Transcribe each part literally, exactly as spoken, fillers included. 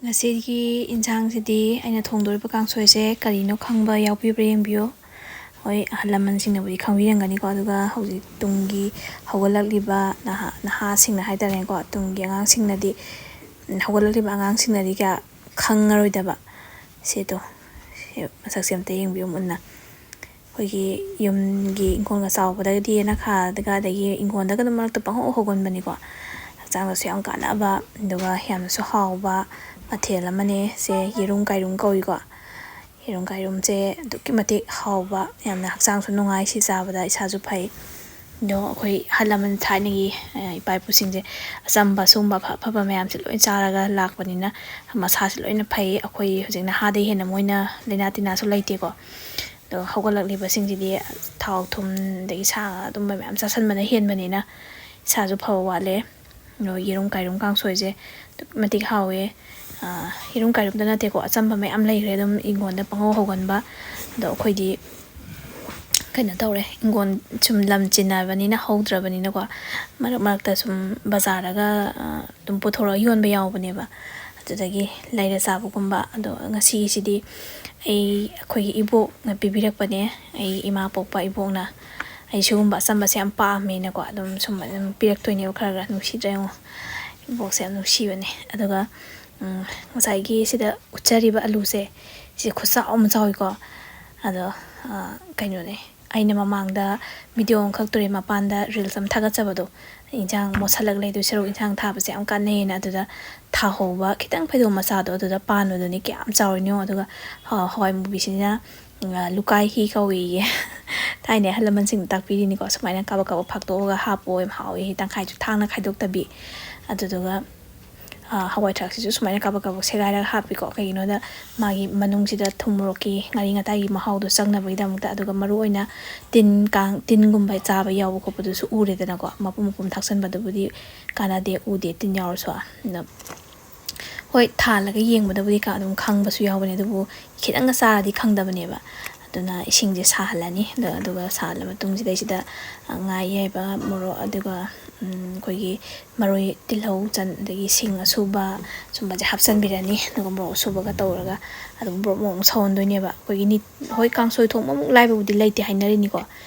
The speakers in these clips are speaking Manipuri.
ꯉꯁꯤꯒꯤ ꯏꯟꯁꯥꯡꯁꯤꯗꯤ ꯑꯩꯅ ꯊꯣꯡꯗꯣꯔꯤꯕ ꯀꯥꯡꯁꯣꯏꯁꯦ ꯀꯔꯤꯅꯣ ꯈꯪꯕ ꯌꯥꯎꯕꯤꯕ꯭ꯔꯥ ꯌꯦꯡꯕꯤꯌꯨ꯫ ꯍꯣꯏ, ꯑꯍꯜ ꯂꯃꯟꯁꯤꯡꯅꯕꯨꯗꯤ ꯈꯪꯕꯤꯔꯝꯒꯅꯤꯀꯣ, ꯑꯗꯨꯒ ꯍꯧꯖꯤꯛ ꯇꯨꯡꯒꯤ ꯍꯧꯒꯠꯂꯛꯂꯤꯕ ꯅꯍꯥ-, ꯅꯍꯥꯁꯤꯡꯅ ꯍꯥꯏ ꯇꯥꯔꯦꯀꯣ, ꯇꯨꯡꯒꯤ ꯑꯉꯥꯡꯁꯤꯡꯅꯗꯤ, ꯍꯧꯒꯠꯂꯛꯂꯤꯕ ꯑꯉꯥꯡꯁꯤꯡꯅꯗꯤ ꯀꯌꯥ ꯈꯪꯉꯔꯣꯏꯗꯕ꯫ ꯁꯤꯗꯣ, ꯁꯤ ꯃꯁꯛꯁꯦ ꯑꯝꯇ ꯌꯦꯡꯕꯤꯌꯨ ꯃꯨꯟꯅ꯫ ꯑꯩꯈꯣꯏꯒꯤ ꯌꯨꯝꯒꯤ ꯏꯪꯈꯣꯜꯒ ꯆꯥꯎꯕꯗꯒꯗꯤ ꯌꯦꯅꯈꯥꯗꯒ, ꯑꯗꯒꯤ ꯏꯪꯈꯣꯜꯗꯒ ꯑꯗꯨꯝ ꯃꯔꯛꯇ ꯄꯪꯍꯧ ꯍꯧꯒꯟꯕꯅꯤꯀꯣ꯫ ꯍꯛꯆꯥꯡꯗꯁꯨ ꯌꯥꯝ ꯀꯥꯟꯅꯕ, ꯑꯗꯨꯒ ꯌꯥꯝꯅꯁꯨ ꯍꯥꯎꯕ ꯃꯊꯦꯜ ꯑꯃꯅꯦ꯫ ꯁꯦ ꯌꯦꯔꯨꯝ ꯀꯥꯏꯔꯨꯝ ꯀꯧꯏꯀꯣ꯫ ꯌꯦꯔꯨꯝ ꯀꯥꯏꯔꯨꯝꯁꯦ ꯑꯗꯨꯛꯀꯤ ꯃꯇꯤꯛ ꯍꯥꯎꯕ, ꯌꯥꯝꯅ ꯍꯛꯆꯥꯡꯁꯨ ꯅꯨꯡꯉꯥꯏ, ꯁꯤ ꯆꯥꯕꯗ ꯏꯁꯥꯁꯨ ꯐꯩ꯫ ꯑꯗꯣ ꯑꯩꯈꯣꯏ ꯑꯍꯜ ꯂꯃꯟ ꯊꯥꯏꯅꯒꯤ, ꯑ, ꯏꯄꯥ ꯏꯄꯨꯁꯤꯡꯁꯦ ꯑꯆꯝꯕ ꯁꯨꯝꯕ ꯑꯐ ꯑꯐꯕ ꯃꯌꯥꯝꯁꯦ ꯂꯣꯏ ꯆꯥꯔꯒ ꯂꯥꯛꯄꯅꯤꯅ ꯃꯁꯥꯁꯦ ꯂꯣꯏꯅ ꯐꯩ꯫ ꯑꯩꯈꯣꯏ ꯍꯧꯖꯤꯛ ꯅꯍꯥꯗꯩ ꯍꯦꯟꯅ ꯃꯣꯏꯅ ꯂꯥꯏꯅꯥ ꯇꯤꯟꯅꯥꯁꯨ ꯂꯩꯇꯦꯀꯣ꯫ ꯑꯗꯣ ꯍꯧꯒꯠꯂꯛꯂꯤꯕꯁꯤꯡꯁꯤꯗꯤ ꯊꯥꯎ ꯊꯨꯝ ꯑꯗꯒꯤ ꯁꯥ ꯉꯥ ꯑꯗꯨꯝꯕ ꯃꯌꯥꯝ ꯆꯥꯁꯟꯕꯅ ꯍꯦꯟꯕꯅꯤꯅ ꯏꯁꯥꯁꯨ ꯐꯕ ꯋꯥꯠꯂꯦ꯫ ꯑꯗꯣ ꯌꯦꯔꯨꯝ ꯀꯥꯏꯔꯨꯝ ꯀꯥꯡꯁꯣꯏꯁꯦ ꯑꯗꯨꯛꯀꯤ ꯃꯇꯤꯛ ꯍꯥꯎꯋꯦ꯫ ꯑ, ꯌꯦꯔꯨꯝ ꯀꯥꯏꯔꯨꯝꯗ ꯅꯠꯇꯦꯀꯣ, ꯑꯆꯝꯕ ꯃꯌꯥꯝ ꯂꯩꯈ꯭ꯔꯦ ꯑꯗꯨꯝ ꯏꯪꯈꯣꯜꯗ ꯄꯪꯍꯧ ꯍꯧꯒꯟꯕ꯫ ꯑꯗꯣ ꯑꯩꯈꯣꯏꯗꯤ ꯀꯩꯅꯣ ꯇꯧꯔꯦ, ꯏꯪꯈꯣꯜ ꯁꯨꯝ ꯂꯝ ꯆꯤꯟꯅꯕꯅꯤꯅ ꯍꯧꯗ꯭ꯔꯕꯅꯤꯅꯀꯣ, ꯃꯔꯛ ꯃꯔꯛꯇ ꯁꯨꯝ ꯕꯖꯥꯔꯗꯒ, ꯑ, ꯑꯗꯨꯝ ꯄꯨꯊꯣꯔꯛꯑ ꯌꯣꯟꯕ ꯌꯥꯎꯕꯅꯦꯕ꯫ ꯑꯗꯨꯗꯒꯤ ꯂꯩꯔ ꯆꯥꯕꯒꯨꯝꯕ꯫ ꯑꯗꯣ ꯉꯁꯤꯒꯤꯁꯤꯗꯤ ꯑꯩ, ꯑꯩꯈꯣꯏꯒꯤ ꯏꯕꯣꯛꯅ ꯄꯤꯕꯤꯔꯛꯄꯅꯦ꯫ ꯑꯩ ꯏꯃꯥ ꯄꯣꯛꯄ ꯏꯕꯣꯛꯅ꯫ ꯑꯩ ꯁꯤꯒꯨꯝꯕ ꯑꯆꯝꯕꯁꯦ ꯌꯥꯝ ꯄꯥꯝꯃꯦꯅꯀꯣ, ꯑꯗꯨꯝ ꯁꯨꯝ ꯑꯗꯨꯝ ꯄꯤꯔꯛꯇꯣꯏꯅꯦꯕ ꯈꯔ ꯈꯔ꯫ ꯅꯨꯡꯁꯤꯗ꯭ꯔꯥ ꯌꯦꯡꯉꯣ, ꯏꯕꯣꯛꯁꯦ ꯌꯥꯝ ꯅꯨꯡꯁꯤꯕꯅꯦ꯫ ꯑꯗꯨꯒ, ꯎꯝ, ꯉꯁꯥꯏꯒꯤ ꯁꯤꯗ ꯎꯠꯆꯔꯤꯕ ꯑꯂꯨꯁꯦ, ꯁꯤ ꯈꯨꯠꯆꯥꯎ ꯑꯃ ꯆꯥꯎꯏꯀꯣ꯫ ꯑꯗꯣ, ꯑ, ꯀꯩꯅꯣꯅꯦ, ꯑꯩꯅ ꯃꯃꯥꯡꯗ video ꯑꯃꯈꯛ ꯇꯨꯔꯦꯜ ꯃꯄꯥꯟꯗ reels ꯑꯃ ꯊꯥꯒꯠꯆꯕꯗꯣ, ꯏꯟꯁꯥꯡ ꯃꯣꯠꯁꯜꯂꯒ ꯂꯩꯗꯣꯏ ꯁꯔꯨꯛ ꯏꯟꯁꯥꯡ ꯊꯥꯕꯁꯦ ꯌꯥꯝ ꯀꯥꯟꯅꯩꯌꯦꯅ, ꯑꯗꯨꯗ ꯊꯥꯍꯧꯕ ꯈꯤꯇꯪ ꯐꯩꯗꯣꯝ ꯃꯆꯥꯗꯣ ꯑꯗꯨꯗ ꯄꯥꯟꯕꯗꯨꯅꯤ꯫ ꯀꯌꯥꯝ ꯆꯥꯎꯔꯤꯅꯣ ꯌꯦꯡꯉꯣ꯫ ꯑꯗꯨꯒ ꯍ-, ꯍꯋꯥꯏ ꯃꯨꯕꯤꯁꯤꯅ, ꯑ, ꯂꯨꯀꯥꯏ ꯍꯤ ꯀꯧꯏꯌꯦ꯫ ꯊꯥꯏꯅ ꯑꯍꯜ ꯂꯃꯟꯁꯤꯡꯅ ꯇꯥꯛꯄꯤꯔꯤꯅꯤꯀꯣ, ꯁꯨꯃꯥꯏꯅ ꯀꯥꯕꯛ ꯀꯥꯕꯛ ꯐꯥꯛꯇꯣꯛꯑꯒ ꯍꯥꯞꯄꯣ, ꯌꯥꯝ ꯍꯥꯎꯏ꯫ ꯇꯪꯈꯥꯏꯁꯨ ꯊꯥꯡꯅ ꯈꯥꯏꯗꯣꯛꯇꯕꯤ꯫ ꯑꯗꯨꯗꯨꯒ, ꯑ, ꯍꯋꯥꯏ ꯊ꯭ꯔꯥꯛꯁꯤꯁꯨ ꯁꯨꯃꯥꯏꯅ ꯀꯥꯕꯛ ꯀꯥꯕꯛ ꯁꯦꯒꯥꯏꯔꯒ ꯍꯥꯞꯄꯤꯀꯣ꯫ ꯀꯩꯒꯤꯅꯣꯗ ꯃꯥꯒꯤ ꯃꯅꯨꯡꯁꯤꯗ ꯊꯨꯝ ꯃꯣꯔꯣꯛꯀꯤ ꯉꯥꯔꯤ ꯉꯇꯥꯏꯒꯤ ꯃꯍꯥꯎꯗꯣ ꯆꯪꯅꯕꯒꯤꯗꯃꯛꯇ꯫ ꯑꯗꯨꯒ ꯃꯔꯨ ꯑꯣꯏꯅ ꯇꯤꯟ ꯀꯥꯡ, ꯇꯤꯟꯒꯨꯝꯕ ꯆꯥꯕ ꯌꯥꯎꯕ ꯈꯣꯠꯄꯗꯨꯁꯨ ꯎꯔꯦꯗꯅꯀꯣ, ꯃꯄꯨꯝ ꯃꯄꯨꯝ ꯊꯥꯛꯆꯟꯕꯗꯨꯕꯨꯗꯤ ꯀꯥꯟꯅꯗꯦ, ꯎꯗꯦ ꯇꯤꯟ ꯌꯥꯎꯔꯁꯨ꯫ ꯑꯗꯣ ꯍꯣꯏ, ꯊꯥꯜꯂꯒ ꯌꯦꯡꯕꯗꯕꯨꯗꯤ ꯀ-, ꯑꯗꯨꯝ ꯈꯪꯕꯁꯨ ꯌꯥꯎꯕꯅꯦ, ꯑꯗꯨꯕꯨ ꯈꯤꯇꯪꯒ ꯆꯥꯔꯗꯤ ꯈꯪꯗꯕꯅꯦꯕ꯫ ꯑꯗꯨꯅ ꯏꯁꯤꯡꯁꯦ ꯁꯥꯍꯜꯂꯅꯤ꯫ ꯑꯗꯣ, ꯑꯗꯨꯒ ꯁꯥꯍꯜꯂ ꯃꯇꯨꯡꯁꯤꯗꯩꯁꯤꯗ, ꯑ, ꯉꯥ ꯑꯌꯥꯏꯕ, ꯃꯣꯔꯣꯛ, ꯑꯗꯨꯒ ꯎꯝ, ꯑꯩꯈꯣꯏꯒꯤ ꯃꯔꯣꯏ, ꯇꯤꯜꯍꯧ, ꯆꯟ-, ꯑꯗꯒꯤ ꯁꯤꯡ ꯑꯁꯨꯕ ꯁꯨꯝꯕꯁꯦ ꯍꯥꯞꯆꯤꯟꯕꯤꯔꯅꯤ꯫ ꯑꯗꯨꯒ ꯃꯣꯔꯣꯛ ꯑꯁꯨꯕꯒ ꯇꯧꯔꯒ ꯑꯗꯨꯝ ꯃꯣꯔꯣꯛ ꯃꯣꯔꯣꯛ ꯁꯧꯍꯟꯗꯣꯏꯅꯦꯕ꯫ ꯑꯩꯈꯣꯏꯒꯤ ꯅꯤꯠ-, ꯍꯣꯏ, ꯀꯥꯡꯁꯣꯏ ꯊꯣꯡꯕꯃꯨꯛ ꯂꯥꯏꯕꯕꯨꯗꯤ ꯂꯩꯇꯦ ꯍꯥꯏꯅꯔꯤꯅꯤꯀꯣ꯫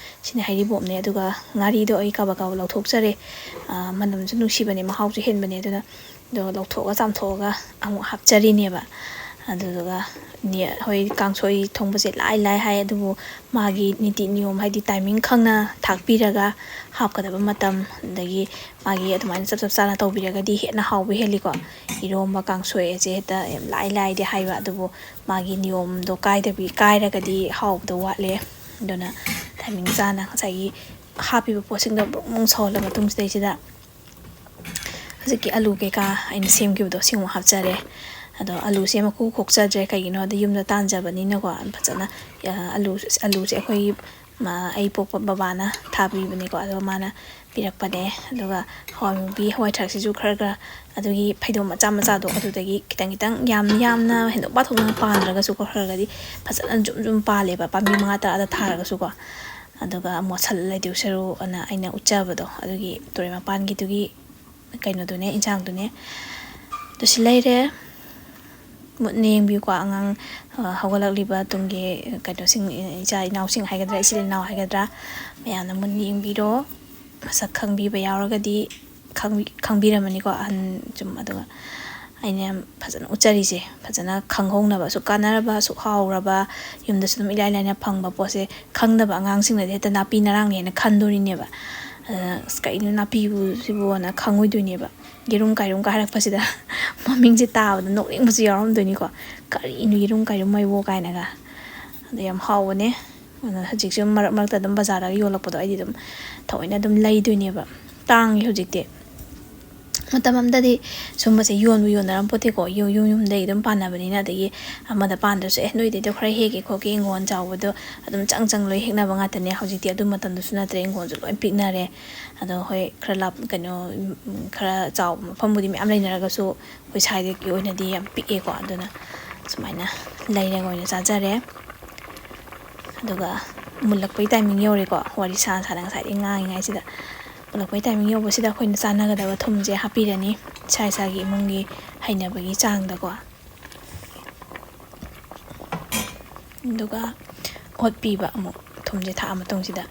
ꯁꯤꯅ ꯍꯩꯔꯤꯕꯣꯞꯅꯦ꯫ ꯑꯗꯨꯒ ꯉꯥꯔꯤꯗꯣ ꯑꯩ ꯀꯥꯕꯛ ꯀꯥꯕꯛ ꯂꯧꯊꯣꯛꯆꯔꯦ꯫ ꯑꯥ, ꯃꯅꯝꯁꯨ ꯅꯨꯡꯁꯤꯕꯅꯦ, ꯃꯍꯥꯎꯁꯨ ꯍꯦꯟꯕꯅꯦ꯫ ꯑꯗꯨꯅ ꯑꯗꯣ ꯂꯧꯊꯣꯛꯑꯒ ꯆꯥꯝꯊꯣꯛꯑꯒ ꯑꯃꯨꯛ ꯍꯥꯞꯆꯔꯤꯅꯦꯕ꯫ ꯑꯗꯨꯗꯨꯒ ꯅꯦ-, ꯍꯣꯏ, ꯀꯥꯡꯁꯣꯏ ꯊꯣꯡꯕꯁꯦ ꯂꯥꯏ ꯂꯥꯏ ꯍꯥꯏ, ꯑꯗꯨꯕꯨ ꯃꯥꯒꯤ ꯅꯤꯇꯤ ꯅꯤꯌꯣꯝ, ꯍꯥꯏꯗꯤ timing ꯈꯪꯅ ꯊꯥꯛꯄꯤꯔꯒ ꯍꯥꯞꯀꯗꯕ ꯃꯇꯝ, ꯑꯗꯒꯤ ꯃꯥꯒꯤ ꯑꯗꯨꯃꯥꯏꯅ ꯆꯞ ꯆꯞ ꯆꯥꯅ ꯇꯧꯕꯤꯔꯒꯗꯤ ꯍꯦꯟꯅ ꯍꯥꯎꯕ ꯍꯦꯜꯂꯤꯀꯣ꯫ ꯏꯔꯣꯝꯕ ꯀꯥꯡꯁꯣꯏ ꯑꯁꯦ ꯍꯦꯛꯇ ꯌꯥꯝ ꯂꯥꯏ ꯂꯥꯏꯗꯤ ꯍꯥꯏꯕ, ꯑꯗꯨꯕꯨ ꯃꯥꯒꯤ ꯅꯤꯌꯣꯝꯗꯣ ꯀꯥꯏꯗꯕꯤ, ꯀꯥꯏꯔꯒꯗꯤ ꯍꯥꯎꯕꯗꯣ ꯋꯥꯠꯂꯦ꯫ ꯑꯗꯨꯅ timing ꯆꯥꯅ ꯉꯁꯥꯏꯒꯤ ꯍꯥꯞꯄꯤꯕ ꯄꯣꯠꯁꯤꯡꯗꯣ ꯕ꯭ꯔꯨꯡ ꯕ꯭ꯔꯨꯡ ꯁꯧꯍꯜꯂ ꯃꯇꯨꯡꯁꯤꯗꯩꯁꯤꯗ ꯍꯧꯖꯤꯛꯀꯤ ꯑꯂꯨ ꯀꯩꯀꯥ ꯑꯩꯅ ꯁꯦꯝꯈꯤꯕꯗꯣ ꯁꯤꯃꯨꯛ ꯍꯥꯞꯆꯔꯦ꯫ ꯑꯗꯣ ꯑꯂꯨꯁꯦ ꯃꯀꯨ ꯈꯣꯛꯆꯗ꯭ꯔꯦ, ꯀꯩꯒꯤꯅꯣ ꯍꯥꯏꯗꯤ ꯌꯨꯝꯗ ꯇꯥꯟꯖꯕꯅꯤꯅꯀꯣ꯫ ꯐꯖꯅ, ꯑ, ꯑꯂꯨ, ꯑꯂꯨꯁꯦ ꯑꯩꯈꯣꯏꯒꯤ, ꯃ-, ꯑꯩ ꯄꯣꯛꯄ ꯕꯕꯥꯅ ꯊꯥꯕꯤꯕꯅꯤꯀꯣ, ꯑꯗꯣ ꯃꯥꯅ ꯄꯤꯔꯛꯄꯅꯦ꯫ ꯑꯗꯨꯒ ꯍꯋꯥꯏ ꯃꯨꯕꯤ, ꯍꯋꯥꯏ ꯊ꯭ꯔꯥꯛꯁꯤꯁꯨ ꯈꯔ ꯈꯔ ꯑꯗꯨꯒꯤ ꯐꯩꯗꯣꯝ ꯃꯆꯥ ꯃꯆꯥꯗꯣ ꯑꯗꯨꯗꯒꯤ ꯈꯤꯇꯪ ꯈꯤꯇꯪ, ꯌꯥꯝ ꯌꯥꯝꯅ ꯍꯦꯟꯗꯣꯛ ꯄꯥꯊꯣꯛꯅ ꯄꯥꯟꯗ꯭ꯔꯒꯁꯨꯀꯣ, ꯈꯔ ꯈꯔꯒꯗꯤ ꯐꯖꯅ ꯖꯨꯝ ꯖꯨꯝ ꯄꯥꯜꯂꯦꯕ, ꯄꯥꯝꯕꯤ ꯃꯉꯥ ꯇꯔꯥꯗ ꯊꯥꯔꯒꯁꯨꯀꯣ꯫ ꯑꯗꯨꯒ ꯃꯣꯠꯁꯜꯂ ꯂꯩꯗꯣꯏ ꯁꯔꯨꯛ ꯑꯅ ꯑꯩꯅ ꯎꯠꯆꯕꯗꯣ, ꯑꯗꯨꯒꯤ ꯇꯨꯔꯦꯜ ꯃꯄꯥꯟꯒꯤꯗꯨꯒꯤ ꯀꯩꯅꯣꯗꯨꯅꯦ, ꯏꯟꯁꯥꯡꯗꯨꯅꯦ꯫ ꯑꯗꯨ ꯁꯤ ꯂꯩꯔꯦ꯫ ꯃꯨꯟꯅ ꯌꯦꯡꯕꯤꯌꯨꯀꯣ, ꯑꯉꯥꯡ, ꯑ, ꯍꯧꯒꯠꯂꯛꯂꯤꯕ ꯇꯨꯡꯒꯤ ꯀꯩꯅꯣꯁꯤꯡ, ꯏꯆꯥ ꯏꯅꯥꯎꯁꯤꯡ ꯍꯥꯏꯒꯗ꯭ꯔꯥ, ꯏꯆꯤꯜ ꯏꯅꯥꯎ ꯍꯥꯏꯒꯗ꯭ꯔꯥ, ꯃꯌꯥꯝꯅ ꯃꯨꯟꯅ ꯌꯦꯡꯕꯤꯔꯣ꯫ ꯃꯁꯛ ꯈꯪꯕꯤꯕ ꯌꯥꯎꯔꯒꯗꯤ ꯈꯪꯕꯤ-, ꯈꯪꯕꯤꯔꯝꯃꯅꯤꯀꯣ, ꯑꯍꯟ ꯁꯨꯝ꯫ ꯑꯗꯨꯒ ꯑꯩꯅ ꯌꯥꯝ ꯐꯖꯅ ꯎꯠꯆꯔꯤꯁꯦ, ꯐꯖꯅ ꯈꯪꯍꯧꯅꯕ, ꯑꯁꯨꯛ ꯀꯥꯟꯅꯔꯕ, ꯑꯁꯨꯛ ꯍꯥꯎꯔꯕ, ꯌꯨꯝꯗꯁꯨ ꯑꯗꯨꯝ ꯏꯂꯥꯏ ꯂꯥꯏꯅ ꯐꯪꯕ ꯄꯣꯠꯁꯦ ꯈꯪꯗꯕ ꯑꯉꯥꯡꯁꯤꯡꯅꯗꯤ ꯍꯦꯛꯇ ꯅꯥꯄꯤ ꯅꯔꯥꯡꯅꯦꯅ ꯈꯟꯗꯣꯔꯤꯅꯦꯕ꯫ ꯑꯗꯨꯅ, "ꯑꯁ, ꯀꯩꯅꯣ ꯅꯥꯄꯤꯕꯨ ꯁꯤꯕꯨ?" ꯍꯥꯏꯅ ꯈꯪꯉꯣꯏꯗꯣꯏꯅꯦꯕ꯫ ꯌꯦꯔꯨꯝ ꯀꯥꯏꯔꯨꯝꯒ ꯍꯥꯏꯔꯛꯄꯁꯤꯗ ꯃꯃꯤꯡꯁꯦ ꯇꯥꯕꯗ ꯅꯣꯛꯅꯤꯡꯕꯁꯨ ꯌꯥꯎꯔꯝꯗꯣꯏꯅꯤꯀꯣ꯫ "ꯀꯔꯤꯅꯣ ꯌꯦꯔꯨꯝ ꯀꯥꯏꯔꯨꯝ ꯍꯥꯏꯕꯣ?" ꯀꯥꯏꯅꯒ꯫ ꯑꯗꯣ ꯌꯥꯝ ꯍꯥꯎꯕꯅꯦ꯫ ꯑꯗꯣ ꯍꯧꯖꯤꯛꯁꯨ ꯃꯔꯛ ꯃꯔꯛꯇ ꯑꯗꯨꯝ ꯕꯖꯥꯔꯗꯒ ꯌꯣꯜꯂꯛꯄꯗꯣ ꯑꯩꯗꯤ ꯑꯗꯨꯝ ꯊꯑꯣꯏꯅ ꯑꯗꯨꯝ ꯂꯩꯗꯣꯏꯅꯦꯕ꯫ ꯇꯥꯡꯉꯦ ꯍꯧꯖꯤꯛꯇꯤ꯫ ꯃꯇꯝ ꯑꯃꯗꯗꯤ ꯁꯨꯝꯕꯁꯦ ꯌꯣꯟꯕꯨ ꯌꯣꯟꯅꯔꯝꯄꯣꯠꯇꯦꯀꯣ꯫ ꯌꯨꯝ, ꯌꯨꯝ ꯌꯨꯝꯗꯒꯤ ꯑꯗꯨꯝ ꯄꯥꯟꯅꯕꯅꯤꯅ, ꯑꯗꯒꯤ ꯑꯃꯗ ꯄꯥꯟꯗ꯭ꯔꯁꯨ, "ꯑꯦ, ꯅꯣꯏꯗꯩꯗꯣ ꯈꯔ ꯍꯦꯛꯀꯦ ꯈꯣꯠꯀꯦ, ꯍꯤꯡꯒꯣꯜ ꯆꯥꯎꯕꯗꯣ ꯑꯗꯨꯝ ꯆꯪ ꯆꯪ ꯂꯣꯏ ꯍꯦꯛꯅꯕ ꯉꯥꯛꯇꯅꯦ"꯫ ꯍꯧꯖꯤꯛꯇꯤ ꯑꯗꯨ ꯃꯇꯝꯗꯨꯁꯨ ꯅꯠꯇ꯭ꯔꯦ, ꯍꯤꯡꯒꯣꯜꯁꯨ ꯂꯣꯏ ꯄꯤꯛꯅꯔꯦ꯫ ꯑꯗꯣ ꯍꯣꯏ, ꯈꯔ ꯂꯥꯞ-, ꯀꯩꯅꯣ, ꯎꯝ, ꯈꯔ ꯆꯥꯎꯕ ꯃꯐꯝꯕꯨꯗꯤ ꯃꯌꯥꯝ ꯂꯩꯅꯔꯒꯁꯨ, ꯑꯩꯈꯣꯏ ꯁ꯭ꯋꯥꯏꯗꯒꯤ ꯑꯣꯏꯅꯗꯤ ꯌꯥꯝ ꯄꯤꯛꯑꯦꯀꯣ꯫ ꯑꯗꯨꯅ ꯁꯨꯃꯥꯏꯅ ꯂꯩꯔꯒ ꯑꯣꯏꯅ ꯆꯥꯖꯔꯦ꯫ ꯑꯗꯨꯒ ꯃꯨꯜꯂꯛꯄꯒꯤ timing ꯌꯧꯔꯦꯀꯣ, ꯋꯥꯔꯤ ꯁꯥꯅ ꯁꯥꯅ ꯉꯁꯥꯏꯗꯒꯤ ꯉꯥꯡꯉꯤꯉꯩꯁꯤꯗ꯫ ꯃꯨꯜꯂꯛꯄꯩ timing ꯌꯧꯕꯁꯤꯗ ꯑꯩꯈꯣꯏꯅ ꯆꯥꯟꯅꯒꯗꯕ ꯊꯨꯝꯁꯦ ꯍꯥꯞꯄꯤꯔꯅꯤ, ꯏꯁꯥ ꯏꯁꯥꯒꯤ ꯏꯃꯨꯡꯒꯤ ꯍꯩꯅꯕꯒꯤ ꯆꯥꯡꯗꯀꯣ꯫ ꯑꯗꯨꯒ ꯑꯣꯠꯄꯤꯕ ꯑꯃꯨꯛ, ꯊꯨꯝꯁꯦ ꯊꯥꯛꯑ ꯃꯇꯨꯡꯁꯤꯗ꯫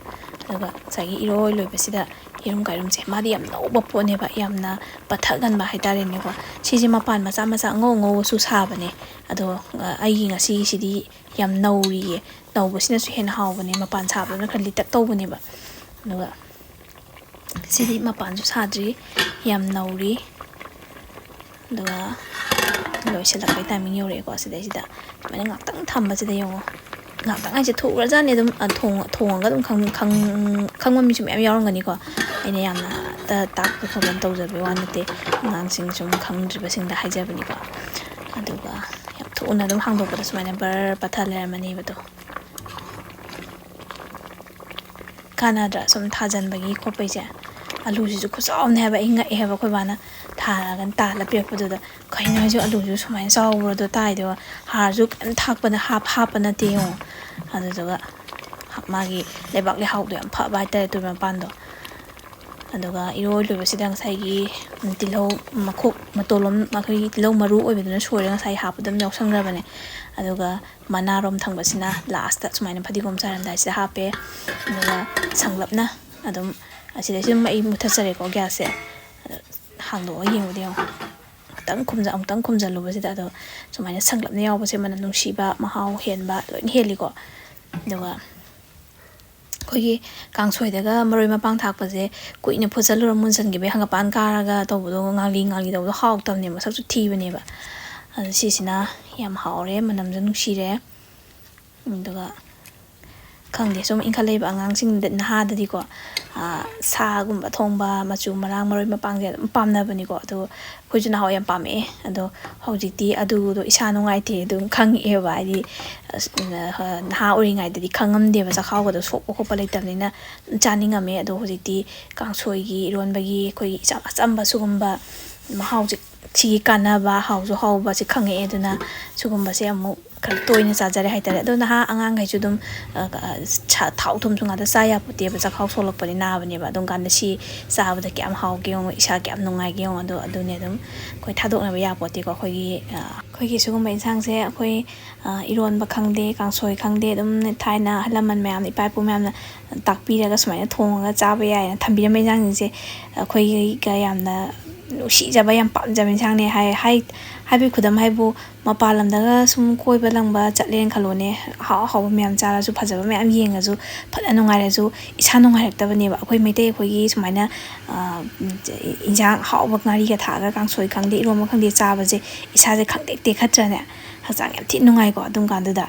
ꯑꯗꯨꯒ ꯉꯁꯥꯏꯒꯤ ꯏꯔꯣꯏ ꯂꯣꯏꯕꯁꯤꯗ ꯌꯦꯔꯨꯝ ꯀꯥꯏꯔꯨꯝꯁꯦ, ꯃꯥꯗꯤ ꯌꯥꯝ ꯅꯧꯕ ꯄꯣꯠꯅꯦꯕ, ꯌꯥꯝꯅ ꯄꯠꯊꯒꯟꯕ ꯍꯥꯏꯇꯥꯔꯦꯅꯦꯀꯣ꯫ ꯁꯤꯁꯦ ꯃꯄꯥꯟ ꯃꯆꯥ ꯃꯆꯥ ꯑꯉꯧ ꯑꯉꯧꯕꯁꯨ ꯁꯥꯕꯅꯦ꯫ ꯑꯗꯣ, ꯑ, ꯑꯩꯒꯤ ꯉꯁꯤꯒꯤꯁꯤꯗꯤ ꯌꯥꯝ ꯅꯧꯔꯤꯌꯦ꯫ ꯅꯧꯕꯁꯤꯅꯁꯨ ꯍꯦꯟꯅ ꯍꯥꯎꯕꯅꯦ, ꯃꯄꯥꯟ ꯁꯥꯕꯗꯨꯅ ꯈꯔ ꯂꯤꯇꯛ ꯇꯧꯕꯅꯦꯕ꯫ ꯑꯗꯨꯒ ꯁꯤꯗꯤ ꯃꯄꯥꯟꯁꯨ ꯁꯥꯗ꯭ꯔꯤ, ꯌꯥꯝ ꯅꯧꯔꯤ꯫ ꯑꯗꯨꯒ ꯂꯣꯏꯁꯤꯜꯂꯛꯄꯩ timing ꯌꯧꯔꯛꯑꯦꯀꯣ꯫ ꯁꯤꯗꯩꯁꯤꯗ ꯁꯨꯃꯥꯏꯅ ꯉꯥꯛꯇꯪ ꯊꯝꯕꯁꯤꯗ ꯌꯦꯡꯉꯣ, ꯉꯥꯛꯇꯪ ꯍꯥꯏꯁꯦ ꯊꯨꯈ꯭ꯔꯖꯥꯠꯅꯤ꯫ ꯑꯗꯨꯝ, ꯑ, ꯊꯣꯡ-, ꯊꯣꯡꯉꯒ ꯑꯗꯨꯝ ꯈꯪ-, ꯈꯪ-, ꯈꯪꯕ ꯃꯤꯁꯨ ꯃꯌꯥꯝ ꯌꯥꯎꯔꯝꯒꯅꯤꯀꯣ꯫ ꯑꯩꯅ ꯌꯥꯝꯅ ꯇ-, ꯇꯥꯛꯄ ꯈꯣꯠꯄ ꯇꯧꯖꯕꯩ ꯋꯥ ꯅꯠꯇꯦ, ꯑꯉꯥꯡꯁꯤꯡ ꯁꯨꯝ ꯈꯪꯗ꯭ꯔꯤꯕꯁꯤꯡꯗ ꯍꯥꯏꯖꯕꯅꯤꯀꯣ꯫ ꯑꯗꯨꯒ ꯌꯥꯝ ꯊꯨꯅ ꯑꯗꯨꯝ ꯍꯥꯡꯗꯣꯛꯄꯗ ꯁꯨꯃꯥꯏꯅ ꯕꯔ ꯄꯠꯊ ꯂꯩꯔꯝꯃꯅꯦꯕ ꯑꯗꯣ꯫ ꯀꯥꯟꯅꯗ꯭ꯔꯥ ꯁꯨꯝ ꯊꯥꯖꯟꯕꯒꯤ ꯈꯣꯠꯄꯩꯁꯦ? ꯑꯂꯨꯁꯤꯁꯨ ꯈꯨꯆꯥꯎ ꯑꯃꯅꯦ ꯍꯥꯏꯕ, ꯑꯩ ꯉꯛꯑꯦ ꯍꯥꯏꯕ꯫ ꯑꯩꯈꯣꯏ ꯕꯥꯅ ꯊꯥꯔꯒ ꯇꯥꯜꯂ ꯄꯤꯔꯛꯄꯗꯨꯗ, "ꯀꯩꯅꯣ ꯍꯥꯏꯁꯤꯕꯣ, ꯑꯂꯨꯁꯤꯕꯨ ꯁꯨꯃꯥꯏꯅ ꯆꯥꯎꯕ꯭ꯔꯣ?" ꯑꯗꯣ ꯇꯥꯏꯗꯣ ꯍꯥꯔꯁꯨ ꯀꯩꯝ ꯊꯥꯛꯄꯗ ꯍꯥꯞ-, ꯍꯥꯞꯄ ꯅꯠꯇꯦ ꯌꯦꯡꯉꯣ꯫ ꯑꯗꯨꯗꯨꯒ ꯃꯥꯒꯤ ꯂꯩꯕꯥꯛ ꯂꯩꯍꯥꯎꯗꯣ ꯌꯥꯝ ꯐꯕ ꯍꯥꯏꯇꯥꯔꯦ, ꯇꯨꯔꯦꯜ ꯃꯄꯥꯟꯗꯣ꯫ ꯑꯗꯨꯒ ꯏꯔꯣꯏ ꯂꯣꯏꯕꯁꯤꯗ ꯉꯁꯥꯏꯒꯤ ꯇꯤꯜꯍꯧ ꯃꯈꯣꯛ ꯃꯇꯣꯜꯂꯣꯝ, ꯑꯩꯈꯣꯏꯒꯤ ꯇꯤꯜꯍꯧ ꯃꯔꯨ ꯑꯣꯏꯕꯗꯨꯅ ꯁꯣꯏꯔꯒ ꯉꯁꯥꯏ ꯍꯥꯞꯄꯗ ꯑꯗꯨꯝ ꯌꯥꯎꯁꯪꯈ꯭ꯔꯕꯅꯦ꯫ ꯑꯗꯨꯒ ꯃꯅꯥꯔꯣꯝ ꯊꯪꯕꯁꯤꯅ ꯂꯥꯁꯇ ꯁꯨꯃꯥꯏꯅ ꯐꯗꯤꯒꯣꯝ ꯆꯥꯏꯔꯝꯗꯥꯏꯁꯤꯗ ꯍꯥꯞꯄꯦ꯫ ꯑꯗꯨꯒ ꯁꯪꯂꯞꯅ ꯑꯗꯨꯝ ꯑꯁꯤꯗꯩꯁꯤꯗ ꯑꯗꯨꯝ ꯑꯩ ꯃꯨꯊꯠꯆꯔꯦꯀꯣ ꯒ꯭ꯌꯥꯁꯁꯦ꯫ ꯑꯗꯣ ꯍꯥꯡꯗꯣꯛꯑꯒ ꯌꯦꯡꯕꯗꯤ ꯌꯦꯡꯉꯣ꯫ ꯑꯃꯨꯛꯇꯪ ꯈꯨꯝꯖ-, ꯑꯃꯨꯛꯇꯪ ꯈꯨꯝꯖꯤꯜꯂꯨꯕꯁꯤꯗ ꯑꯗꯣ ꯁꯨꯃꯥꯏꯅ ꯁꯪꯂꯞꯅ ꯌꯥꯎꯕꯁꯦ ꯃꯅꯝ ꯅꯨꯡꯁꯤꯕ, ꯃꯍꯥꯎ ꯍꯦꯟꯕ ꯂꯣꯏꯅ ꯍꯦꯜꯂꯤꯀꯣ꯫ ꯑꯗꯨꯒ ꯑꯩꯈꯣꯏꯒꯤ ꯀꯥꯡꯁꯣꯏꯗꯒ ꯃꯔꯣꯏ ꯃꯄꯥꯡ ꯊꯥꯛꯄꯁꯦ ꯀꯨꯏꯅ ꯐꯨꯠꯆꯜꯂꯨꯔ ꯃꯨꯟꯁꯤꯟꯈꯤꯕꯩ ꯍꯪꯒꯄꯥꯟ ꯀꯥꯔꯒ ꯇꯧꯕꯗꯣ, ꯉꯥꯡꯂꯤ ꯉꯥꯡꯂꯤ ꯇꯧꯕꯗꯣ ꯍꯥꯎꯇꯕꯅꯦꯕ, ꯃꯁꯛꯁꯨ ꯊꯤꯕꯅꯦꯕ꯫ ꯑꯗꯣ ꯁꯤꯁꯤꯅ ꯌꯥꯝ ꯍꯥꯎꯔꯦ, ꯃꯅꯝꯁꯨ ꯅꯨꯡꯁꯤꯔꯦ꯫ ꯑꯗꯨꯒ ꯈꯪꯗꯦ, ꯁꯨꯝ ꯏꯟꯈꯠꯂꯛꯏꯕ ꯑꯉꯥꯡꯁꯤꯡꯗ, ꯅꯍꯥꯗꯗꯤꯀꯣ, ꯑꯥ, ꯁꯥꯒꯨꯝꯕ ꯊꯣꯡꯕ, ꯃꯆꯨ ꯃꯔꯥꯡ, ꯃꯔꯣꯏ ꯃꯄꯥꯡꯁꯦ ꯑꯗꯨꯝ ꯄꯥꯝꯅꯕꯅꯤꯀꯣ꯫ ꯑꯗꯣ ꯑꯩꯈꯣꯏꯁꯨ ꯅꯍꯥꯟꯋꯥꯏ ꯌꯥꯝ ꯄꯥꯝꯃꯛꯑꯦ꯫ ꯑꯗꯣ ꯍꯧꯖꯤꯛꯇꯤ ꯑꯗꯨꯗꯣ ꯏꯁꯥ ꯅꯨꯡꯉꯥꯏꯇꯦ ꯑꯗꯨꯝ ꯈꯪꯉꯛꯑꯦꯕ꯫ ꯍꯥꯏꯗꯤ, ꯑꯁ, ꯅꯍꯥ ꯑꯣꯏꯔꯤꯉꯩꯗꯗꯤ ꯈꯪꯉꯝꯗꯦꯕ, ꯆꯈꯥꯎꯒꯗꯣ ꯁꯣꯛꯄ ꯈꯣꯠꯄ ꯂꯩꯇꯕꯅꯤꯅ ꯆꯥꯅꯤꯡꯉꯝꯃꯦ꯫ ꯑꯗꯣ ꯍꯧꯖꯤꯛꯇꯤ ꯀꯥꯡꯁꯣꯏꯒꯤ, ꯏꯔꯣꯟꯕꯒꯤ, ꯑꯩꯈꯣꯏꯒꯤ ꯏꯆꯝ ꯑꯆꯝꯕ ꯁꯤꯒꯨꯝꯕ ꯃꯍꯥꯎꯁꯦ, ꯁꯤꯒꯤ ꯀꯥꯟꯅꯕ, ꯍꯥꯎꯁꯨ ꯍꯥꯎꯕꯁꯦ ꯈꯪꯉꯛꯑꯦ꯫ ꯑꯗꯨꯅ ꯁꯤꯒꯨꯝꯕꯁꯦ ꯑꯃꯨꯛ ꯈꯔ ꯇꯣꯏꯅ ꯆꯥꯖꯔꯦ ꯍꯥꯏꯇꯥꯔꯦ꯫ ꯑꯗꯣ ꯅꯍꯥ ꯑꯉꯥꯡꯈꯩꯁꯨ ꯑꯗꯨꯝ, ꯑ, ꯑ, ꯁꯥ-, ꯊꯥꯎ ꯊꯨꯝꯁꯨ ꯉꯥꯛꯇ ꯆꯥ ꯌꯥꯄꯣꯠꯇꯦꯕ, ꯆꯥꯛꯈꯥꯎ ꯁꯣꯛꯂꯛꯄꯅꯤ, ꯅꯥꯕꯅꯦꯕ꯫ ꯑꯗꯨꯝ ꯀꯥꯟꯗ ꯁꯤ ꯆꯥꯕꯗ ꯀꯌꯥꯝ ꯍꯥꯎꯒꯦ ꯌꯦꯡꯉꯣ, ꯏꯁꯥ ꯀꯌꯥꯝ ꯅꯨꯡꯉꯥꯏꯒꯦ ꯌꯦꯡꯉꯣ꯫ ꯑꯗꯣ ꯑꯗꯨꯅꯦ ꯑꯗꯨꯝ ꯑꯩꯈꯣꯏ ꯊꯥꯗꯣꯛꯅꯕ ꯌꯥꯄꯣꯠꯇꯦꯀꯣ꯫ ꯑꯩꯈꯣꯏꯒꯤ, ꯑ, ꯑꯩꯈꯣꯏꯒꯤ ꯁꯤꯒꯨꯝꯕ ꯏꯟꯁꯥꯡꯁꯦ ꯑꯩꯈꯣꯏ, ꯑ, ꯏꯔꯣꯟꯕ ꯈꯪꯗꯦ, ꯀꯥꯡꯁꯣꯏ ꯈꯪꯗꯦ, ꯑꯗꯨꯝ ꯊꯥꯏꯅ ꯑꯍꯜ ꯂꯃꯟ ꯃꯌꯥꯝꯅ, ꯏꯄꯥ ꯏꯄꯨ ꯃꯌꯥꯝꯅ ꯇꯥꯛꯄꯤꯔꯒ ꯁꯨꯃꯥꯏꯅ ꯊꯣꯡꯉꯒ ꯆꯥꯕ ꯌꯥꯏꯅ ꯊꯝꯕꯤꯔꯝꯕ ꯏꯟꯁꯥꯡꯁꯤꯡꯁꯦ ꯑꯩꯈꯣꯏꯒ ꯌꯥꯝꯅ ꯅꯨꯡꯁꯤꯖꯕ, ꯌꯥꯝ ꯄꯥꯝꯖꯕ ꯏꯟꯁꯥꯡꯅꯦ ꯍꯥꯏ-, ꯍꯥꯏ-, ꯍꯥꯏꯕꯒꯤ ꯈꯨꯗꯝ ꯍꯥꯏꯕꯨ, ꯃꯄꯥꯟ ꯂꯝꯗꯒ ꯁꯨꯝ ꯀꯣꯏꯕ ꯂꯪꯕ ꯆꯠꯂꯦꯅ ꯈꯜꯂꯣꯅꯦ, ꯑꯍꯥꯎ ꯑꯍꯥꯎꯕ ꯃꯌꯥꯝ ꯆꯥꯔꯁꯨ, ꯐꯖꯕ ꯃꯌꯥꯝ ꯌꯦꯡꯉꯁꯨ, ꯐꯅ ꯅꯨꯡꯉꯥꯏꯔꯁꯨ ꯏꯁꯥ ꯅꯨꯡꯉꯥꯏꯔꯛꯇꯕꯅꯦꯕ꯫ ꯑꯩꯈꯣꯏ ꯃꯩꯇꯩ ꯑꯩꯈꯣꯏꯒꯤ ꯁꯨꯃꯥꯏꯅ, ꯑ, ꯏꯟꯁꯥꯡ ꯑꯍꯥꯎꯕ ꯉꯥꯔꯤꯒ ꯊꯥꯛꯑꯒ ꯀꯥꯡꯁꯣꯏ ꯈꯪꯗꯦ, ꯏꯔꯣꯟꯕ ꯈꯪꯗꯦ ꯆꯥꯕꯁꯦ ꯏꯁꯥꯁꯦ ꯈꯪꯇꯦꯛ ꯇꯦꯛꯈꯠꯇ꯭ꯔꯅꯦ? ꯍꯛꯆꯥꯡ ꯌꯥꯝ ꯊꯤꯅ ꯅꯨꯡꯉꯥꯏꯀꯣ ꯑꯗꯨꯝ ꯀꯥꯟꯗꯨꯗ꯫